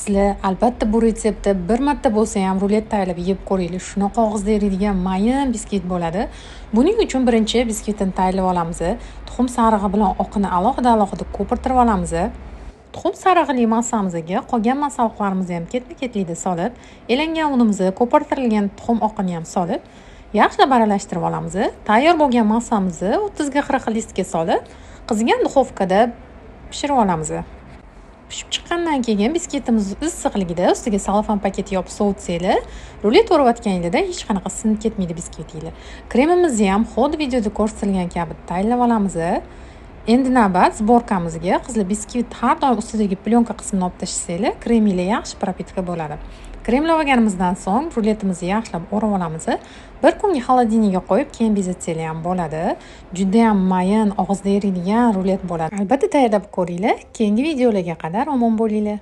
Qizlar, albatta bu retseptda bir marta bo'lsa ham rulet tayyorlab yeb ko'ringlar. Shunaqa og'izda eriydigan mayin biskvit bo'ladi. Buning uchun birinchi biskvitni tayyorlab olamiz. Tuxum sarig'i bilan oqini alohida-alohida ko'pirtirib olamiz. Tuxum sarig'ili massamizga qolgan masalliqlarimizni ham ketma-ketlikda solib, elangan unimizni, ko'pirtirilgan tuxum oqini ham solib, yaxshilab aralashtirib olamiz. Tayyor bo'lgan massamizni 30 ga 40 listga solib, qizigan duxovkada pishirib olamiz. Pishib chiqqandan keyin biskvitimiz issiqligida ustiga salofan paketi yopib sovitsanglar, rulet o'rayotganingizda hech qanaqa sinib ketmaydi biskvitinglar. Kremimizni ham xuddi videoda ko'rsatilgan kabi tayyorlab olamiz. Endi navbat sborkamizga. Qizlar, biskvit har doim ustidagi plyonka qismini olib tashlasanglar, kreminglar yaxshi propitka bo'ladi. Kremlab olganimizdan so'ng ruletimizni yaxshilab o'rab olamiz. Bir kunga xolodilnikka qo'yib, keyin bezatsanglar ham bo'ladi. Juda ham mayin, og'izda eriydigan rulet bo'ladi. Albatta tayyorlab ko'ringlar. Keyingi videolarga qadar omon bo'linglar.